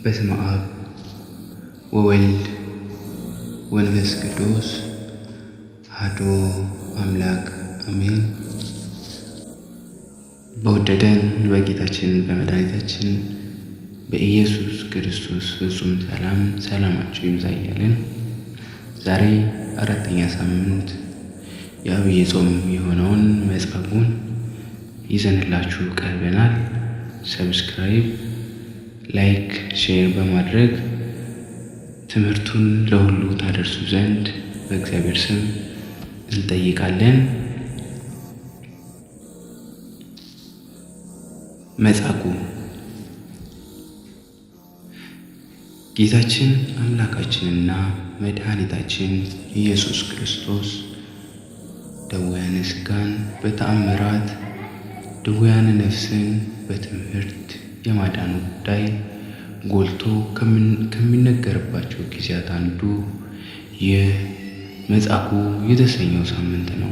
በስመ አብ ወወልድ ወመንፈስ ቅዱስ አሐዱ አምላክ አሜን። በወደደን በጌታችን በመድኃኒታችን በኢየሱስ ክርስቶስ ፍጹም ሰላም ሰላማችሁ ይብዛ እያልን ዛሬ አራተኛ ሳምንት የዐቢይ ጾም የሆነውን መጻጉዕን ይዘንላችሁ ቀርበናል። Subscribe፣ like፣ share በማድረግ ትምህርቱን ለሁሉ ታደርሱ ዘንድ በእግዚአብሔር ስም እንጠይቃለን። መጻጉዕ ጌታችን አምላካችንና መድኃኒታችን ኢየሱስ ክርስቶስ ደዌያነ ሥጋን በተአምራት ድውያነ ነፍስን በትምህርት የማዳኑ ጉዳይ ጎልቶ ከሚነገርባቸው ጊዜያት አንዱ ይህ መጻጉዕ የተሰኘው ሳምንት ነው።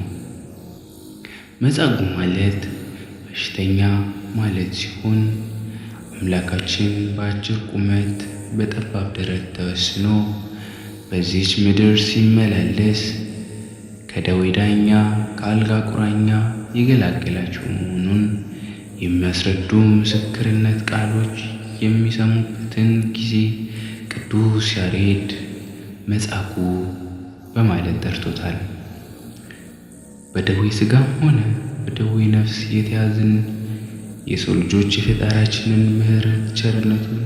መጻጉዕ ማለት በሽተኛ ማለት ሲሆን አምላካችን በአጭር ቁመት በጠባብ ደረት ተወስኖ በዚህች ምድር ሲመላለስ ከደዌ ዳኛ ከአልጋ ቁራኛ የገላገላቸው መሆኑን የሚያስረዱ ምስክርነት ቃሎች የሚሰሙበትን ጊዜ ቅዱስ ያሬድ መጻጉዕ በማለት ጠርቶታል። በደዌ ሥጋም ሆነ በደዌ ነፍስ የተያዝን የሰው ልጆች የፈጣሪያችንን ምሕረት ቸርነቱን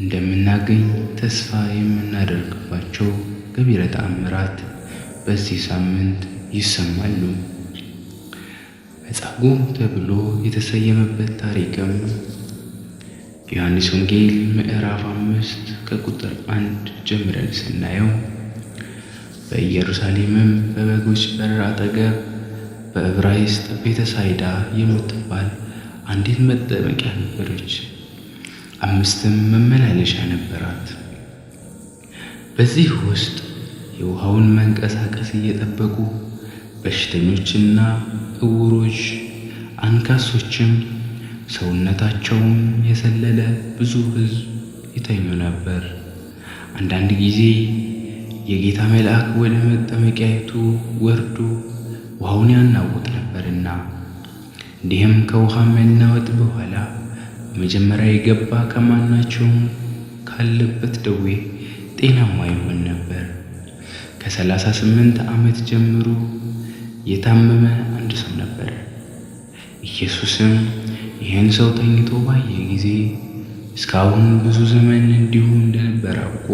እንደምናገኝ ተስፋ የምናደርግባቸው ገቢረ ተአምራት በዚህ ሳምንት ይሰማሉ። መጻጉዕ ተብሎ የተሰየመበት ታሪክም ዮሐንስ ወንጌል ምዕራፍ 5 ከቁጥር 1 ጀምረን ስናየው፣ በኢየሩሳሌምም በበጎች በር አጠገብ በዕብራይስጥ ቤተሳይዳ የምትባል አንዲት መጠመቂያ ነበረች። አምስትም መመላለሻ ነበራት። በዚህ ውስጥ የውሃውን መንቀሳቀስ እየጠበቁ በሽተኞችና ዕውሮች አንካሶችም ሰውነታቸውም የሰለለ ብዙ ሕዝብ ይተኙ ነበር። አንዳንድ ጊዜ የጌታ መልአክ ወደ መጠመቂያይቱ ወርዶ ውሃውን ያናውጥ ነበርና፣ እንዲህም ከውሃ መናወጥ በኋላ በመጀመሪያ የገባ ከማናቸውም ካለበት ደዌ ጤናማ ይሆን ነበር። ከ38 ዓመት ጀምሮ የታመመ አንድ ሰው ነበር። ኢየሱስም ይህን ሰው ተኝቶ ባየ ጊዜ እስካሁን ብዙ ዘመን እንዲሁ እንደነበር አውቆ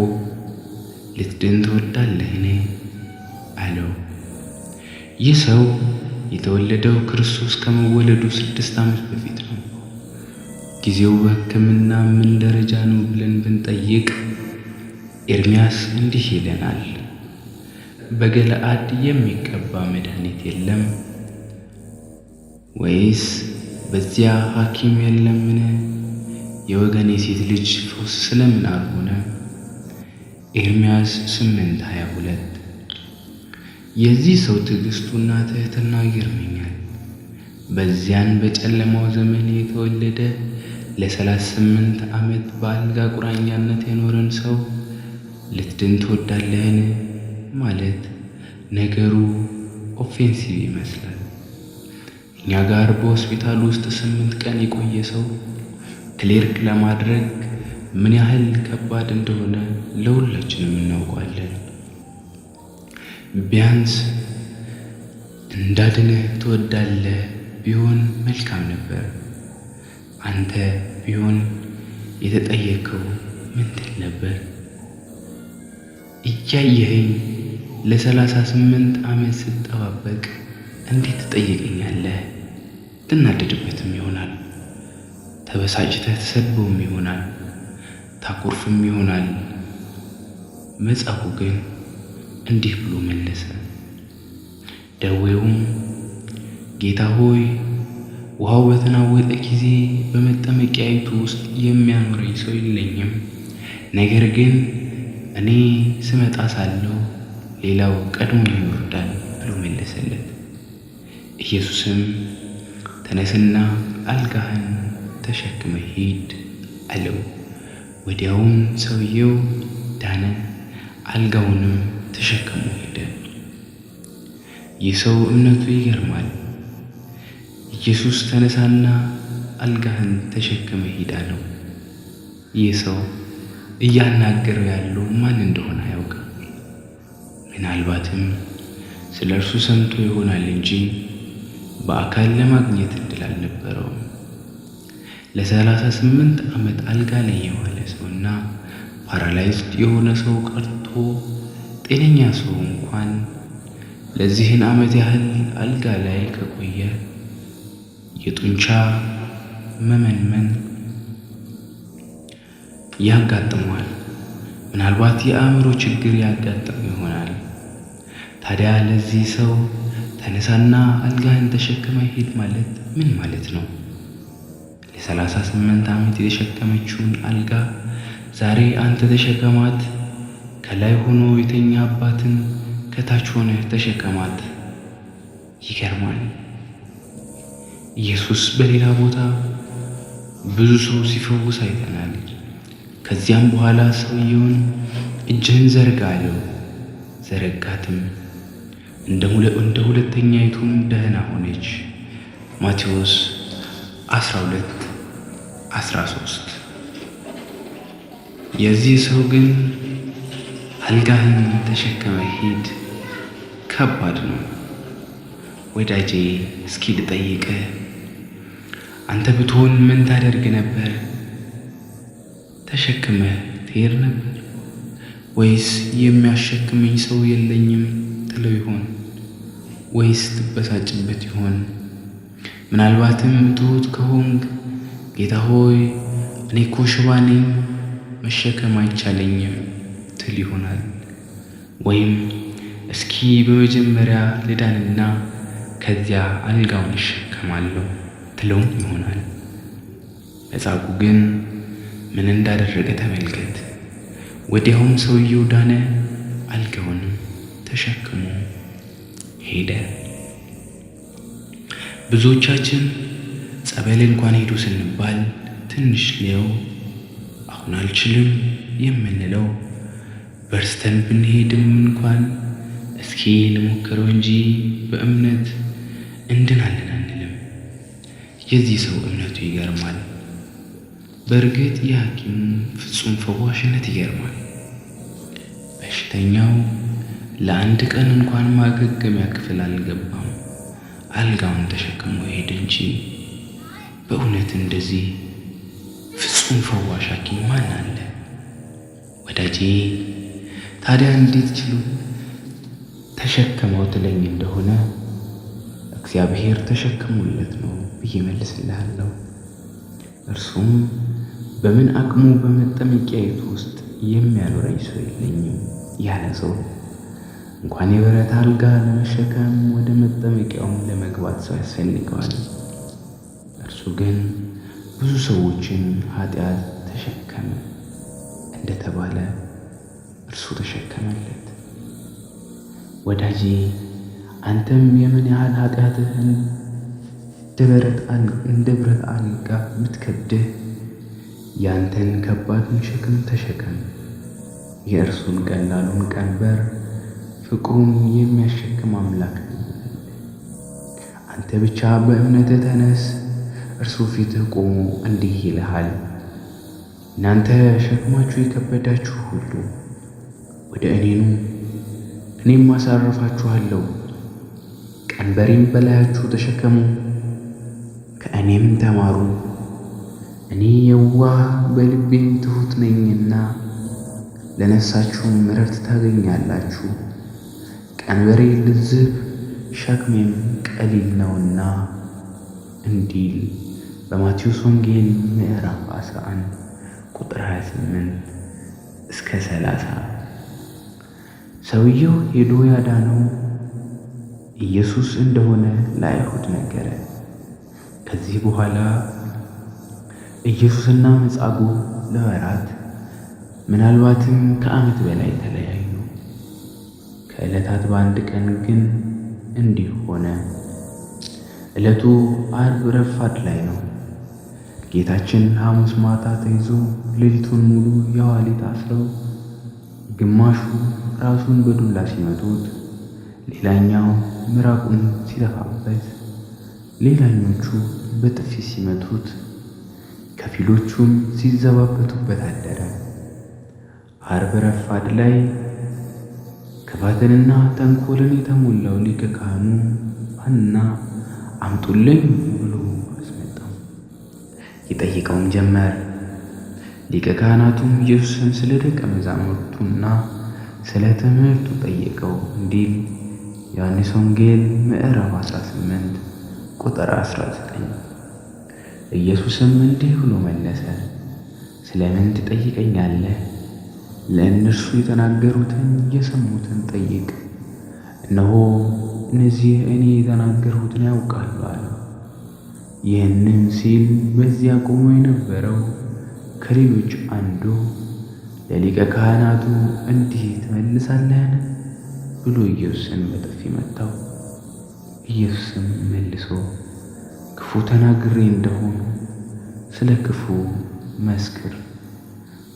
ልትድን ትወዳለህን? አለው። ይህ ሰው የተወለደው ክርስቶስ ከመወለዱ 6 ዓመት በፊት ነው። ጊዜው በሕክምና ምን ደረጃ ነው ብለን ብንጠይቅ ኤርምያስ እንዲህ ይለናል። በገለዓድ የሚቀባ መድኃኒት የለም ወይስ በዚያ ሐኪም የለምን? የወገኔ ሴት ልጅ ፈውስ ስለምን አልሆነ? ኤርምያስ 8:22። የዚህ ሰው ትዕግስቱና ትህትና ይገርመኛል። በዚያን በጨለማው ዘመን የተወለደ ለ38 ዓመት በአልጋ ቁራኛነት የኖረን ሰው ልትድን ትወዳለህን ማለት ነገሩ offensive ይመስላል። እኛ ጋር በሆስፒታል ውስጥ 8 ቀን የቆየ ሰው clear ለማድረግ ምን ያህል ከባድ እንደሆነ ለሁላችንም እናውቀዋለን። ቢያንስ እንዳድንህ ትወዳለህ ቢሆን መልካም ነበር። አንተ ቢሆን የተጠየከው ምን ትል ነበር? እያየኸኝ ለ38 ዓመት ስጠባበቅ እንዴት ትጠይቀኛለህ? ትናደድበትም ይሆናል። ተበሳጭተህ ትሰድበውም ይሆናል። ታኮርፍም ይሆናል። መጻጉዕ ግን እንዲህ ብሎ መለሰ። ደዌውም ጌታ ሆይ፣ ውሃው በተናወጠ ጊዜ በመጠመቂያይቱ ውስጥ የሚያኖረኝ ሰው የለኝም። ነገር ግን እኔ ስመጣ ሳለሁ ሌላው ቀድሞኝ ይወርዳል ብሎ መለሰለት። ኢየሱስም ተነስና አልጋህን ተሸክመ ሂድ አለው። ወዲያውም ሰውየው ዳነ፣ አልጋውንም ተሸክሞ ሄደ። ይህ ሰው እምነቱ ይገርማል። ኢየሱስ ተነሳና አልጋህን ተሸክመ ሂድ አለው። ይህ ሰው እያናገረው ያለው ማን እንደሆነ አያውቅም። ምናልባትም ስለ እርሱ ሰምቶ ይሆናል እንጂ በአካል ለማግኘት እድል አልነበረውም። ለ38 ዓመት አልጋ ላይ የዋለ ሰውና paralyzed የሆነ ሰው ቀርቶ ጤነኛ ሰው እንኳን ለዚህን ዓመት ያህል አልጋ ላይ ከቆየ የጡንቻ መመንመን ያጋጥመዋል። ምናልባት የአእምሮ ችግር ያጋጥመው ይሆናል። ታዲያ ለዚህ ሰው ተነሳና አልጋህን ተሸክመ ሂድ ማለት ምን ማለት ነው? ለ38 ዓመት የተሸከመችውን አልጋ ዛሬ አንተ ተሸከማት። ከላይ ሆኖ የተኛባትን ከታች ሆነ ተሸከማት። ይገርማል። ኢየሱስ በሌላ ቦታ ብዙ ሰው ሲፈውስ አይተናል። ከዚያም በኋላ ሰውየውን እጅህን ዘርጋ አለው። ዘረጋትም፣ እንደ ሁለተኛይቱም ደህና ሆነች። ማቴዎስ 12 13። የዚህ ሰው ግን አልጋህን ተሸክመ ሂድ ከባድ ነው። ወዳጄ እስኪ ልጠይቅህ፣ አንተ ብትሆን ምን ታደርግ ነበር? ተሸክመህ ትሄድ ነበር ወይስ የሚያሸክመኝ ሰው የለኝም ትለው ይሆን? ወይስ ትበሳጭበት ይሆን? ምናልባትም ትሁት ከሆንክ ጌታ ሆይ እኔ እኮ ሽባ ነኝ መሸከም አይቻለኝም ትል ይሆናል። ወይም እስኪ በመጀመሪያ ልዳንና ከዚያ አልጋውን እሸከማለሁ ትለውም ይሆናል። መጻጉዕ ግን ምን እንዳደረገ ተመልከት። ወዲያውም ሰውየው ዳነ፣ አልጋውንም ተሸክሞ ሄደ። ብዙዎቻችን ጸበል እንኳን ሄዱ ስንባል ትንሽ ሊየው አሁን አልችልም የምንለው በርስተን ብንሄድም እንኳን እስኪ ልሞክረው እንጂ በእምነት እንድናለን አንልም። የዚህ ሰው እምነቱ ይገርማል። በእርግጥ የሐኪሙ ፍጹም ፈዋሽነት ይገርማል። በሽተኛው ለአንድ ቀን እንኳን ማገገሚያ ክፍል አልገባም፣ አልጋውን ተሸክሞ ሄደ እንጂ። በእውነት እንደዚህ ፍጹም ፈዋሽ ሐኪም ማን አለ? ወዳጄ ታዲያ እንዴት ችሎ ተሸከመው ትለኝ እንደሆነ እግዚአብሔር ተሸክሞለት ነው ብዬ መልስልሃለሁ። እርሱም በምን አቅሙ በመጠመቂያይቱ ውስጥ የሚያኖረኝ ሰው የለኝም ያለ ሰው እንኳን የብረት አልጋ ለመሸከም ወደ መጠመቂያውም ለመግባት ሰው ያስፈልገዋል። እርሱ ግን ብዙ ሰዎችን ኃጢአት ተሸከመ እንደተባለ እርሱ ተሸከመለት። ወዳጄ አንተም የምን ያህል ኃጢአትህን እንደ ብረት አልጋ ብትከብድህ ያንተን ከባዱን ሸክም ተሸከም። የእርሱን ቀላሉን ቀንበር ፍቅሩን የሚያሸክም አምላክ ነው። አንተ ብቻ በእምነትህ ተነስ። እርሱ ፊትህ ቆሞ እንዲህ ይልሃል፣ እናንተ ሸክማችሁ የከበዳችሁ ሁሉ ወደ እኔ ኑ፣ እኔም አሳርፋችኋለሁ። ቀንበሬም በላያችሁ ተሸከሙ፣ ከእኔም ተማሩ፣ እኔ የዋህ በልቤም ትሑት ነኝና ለነፍሳችሁም ዕረፍት ታገኛላችሁ። ቀንበሬ ልዝብ ሸክሜም ቀሊል ነውና እንዲል በማቴዎስ ወንጌል ምዕራፍ 11 ቁጥር 28 እስከ 30። ሰውየው ሄዶ ያዳነው ኢየሱስ እንደሆነ ለአይሁድ ነገረ። ከዚህ በኋላ ኢየሱስና መጻጉዕ ለወራት ምናልባትም ከዓመት በላይ ተለያዩ። ከዕለታት በአንድ ቀን ግን እንዲህ ሆነ። ዕለቱ ዓርብ ረፋድ ላይ ነው። ጌታችን ሐሙስ ማታ ተይዞ ሌሊቱን ሙሉ የኋሊት አስረው ግማሹ ራሱን በዱላ ሲመቱት፣ ሌላኛው ምራቁን ሲተፋበት፣ ሌላኞቹ በጥፊ ሲመቱት፣ ከፊሎቹም ሲዘባበቱበት አደረ። ዓርብ ረፋድ ላይ ክፋትንና ተንኮልን የተሞላው ሊቀ ካህኑ ሐና አምጡልኝ ብሎ አስመጣው። ይጠይቀውም ጀመር። ሊቀ ካህናቱም ኢየሱስን ስለ ደቀ መዛሙርቱና ስለ ትምህርቱ ጠየቀው እንዲል ዮሐንስ ወንጌል ምዕራፍ 18 ቁጥር 19። ኢየሱስም እንዲህ ብሎ መለሰ፣ ስለምን ትጠይቀኛለህ? ለእነርሱ የተናገሩትን የሰሙትን ጠይቅ። እነሆ እነዚህ እኔ የተናገርሁትን ያውቃሉ አለው። ይህንን ሲል በዚያ ቆሞ የነበረው ከሌሎች አንዱ ለሊቀ ካህናቱ እንዲህ ትመልሳለህን? ብሎ ኢየሱስን በጥፊ መታው። ኢየሱስም መልሶ ክፉ ተናግሬ እንደሆኑ ስለ ክፉ መስክር፣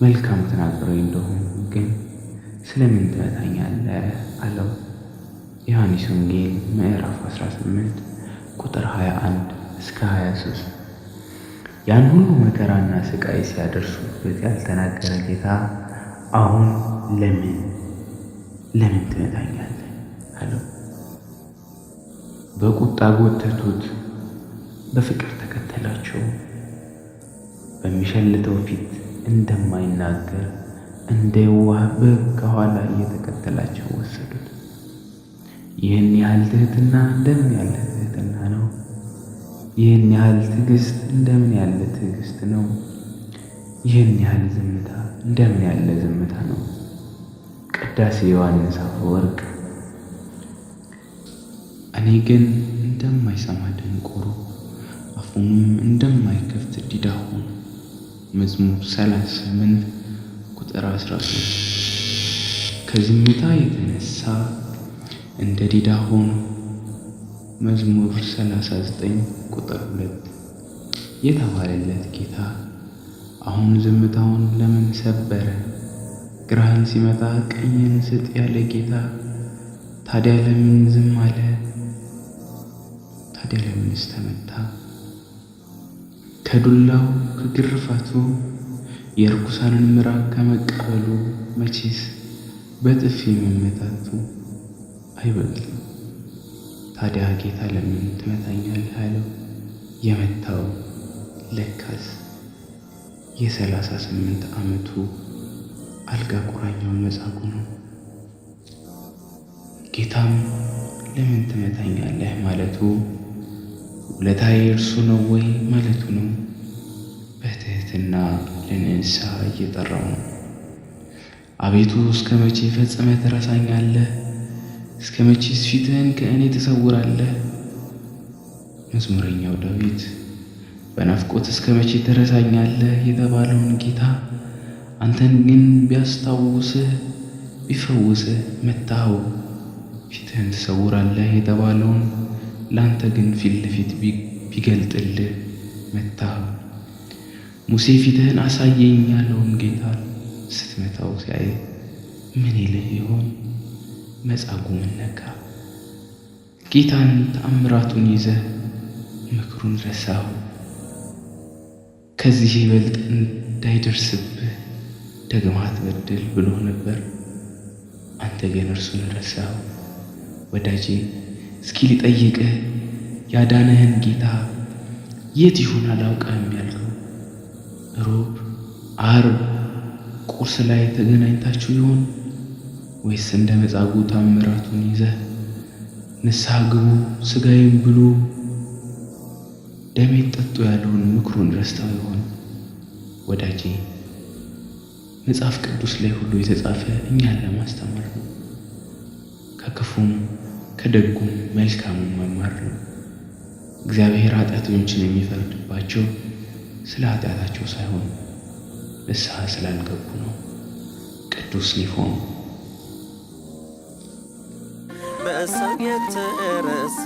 መልካም ተናግሬ እንደሆኑ ግን ስለምን ትመታኛለህ? አለው። ዮሐንስ ወንጌል ምዕራፍ 18 ቁጥር 21 እስከ 23። ያን ሁሉ መከራና ስቃይ ሲያደርሱበት ያልተናገረ ጌታ አሁን ለምን ለምን ትመታኛለህ? አለው። በቁጣ ጎተቱት፣ በፍቅር ተከተላቸው። በሚሸልተው ፊት እንደማይናገር እንደ የዋህ በግ ከኋላ እየተከተላቸው ወሰዱት። ይህን ያህል ትህትና እንደምን ያለ ትህትና ነው! ይህን ያህል ትዕግስት እንደምን ያለ ትዕግስት ነው! ይህን ያህል ዝምታ እንደምን ያለ ዝምታ ነው! ቅዳሴ ዮሐንስ አፈወርቅ። እኔ ግን እንደማይሰማ ደንቆሮ አፉንም እንደማይከፍት ዲዳ ሆንኩ። መዝሙር 38 ቁጥር 13። ከዝምታ የተነሳ እንደ ዲዳ ሆኑ። መዝሙር 39 ቁጥር 2 የተባለለት ጌታ አሁን ዝምታውን ለምን ሰበረ? ግራህን ሲመታ ቀኝን ስጥ ያለ ጌታ ታዲያ ለምን ዝም አለ? ታዲያ ለምንስ ተመታ? ከዱላው ከግርፋቱ የርኩሳንን ምራቅ ከመቀበሉ መቼስ በጥፊ መመታቱ አይበልጥም። ታዲያ ጌታ ለምን ትመታኛለህ አለው። የመታው ለካስ የ38 ዓመቱ አልጋ ቁራኛው መጻጉዕ ነው። ጌታም ለምን ትመታኛለህ ማለቱ ውለታዬ እርሱ ነው ወይ ማለቱ ነው። በትህትና ለንስሐ እየጠራው ነው። አቤቱ እስከ መቼ ፈጽመህ ትረሳኛለህ? እስከ መቼስ ፊትህን ከእኔ ትሰውራለህ? መዝሙረኛው ዳዊት በናፍቆት እስከ መቼ ትረሳኛለህ የተባለውን ጌታ አንተን ግን ቢያስታውስህ ቢፈውስህ መታኸው። ፊትህን ትሰውራለህ የተባለውን ለአንተ ግን ፊት ለፊት ቢገልጥልህ መታኸው። ሙሴ ፊትህን አሳየኝ ያለውን ጌታ ስትመታው ሲያይ ምን ይልህ ይሆን? መጻጉዕ ምን ነካ? ጌታን ተአምራቱን ይዘህ ምክሩን ረሳኸው። ከዚህ ይበልጥ እንዳይደርስብህ ደግመህ አትበድል ብሎ ነበር። አንተ ግን እርሱን ረሳኸው። ወዳጄ እስኪ ሊጠይቅህ ያዳነህን ጌታ የት ይሆን አላውቅህም ያልከው? ሮብ፣ ዓርብ ቁርስ ላይ ተገናኝታችሁ ይሆን? ወይስ እንደ መጻጉዕ ታምራቱን ይዘህ ንስሐ ግቡ፣ ሥጋዬን ብሉ፣ ደሜን ጠጡ ያለውን ምክሩን ረስተው ይሆን? ወዳጄ መጽሐፍ ቅዱስ ላይ ሁሉ የተጻፈ እኛን ለማስተማር ነው። ከክፉም ከደጉም መልካሙን መማር ነው። እግዚአብሔር ኃጢአተኞችን የሚፈርድባቸው ስለ ኃጢአታቸው ሳይሆን ንስሐ ስላልገቡ ነው። ቅዱስ ኒፎን። በሰው የተረሳ።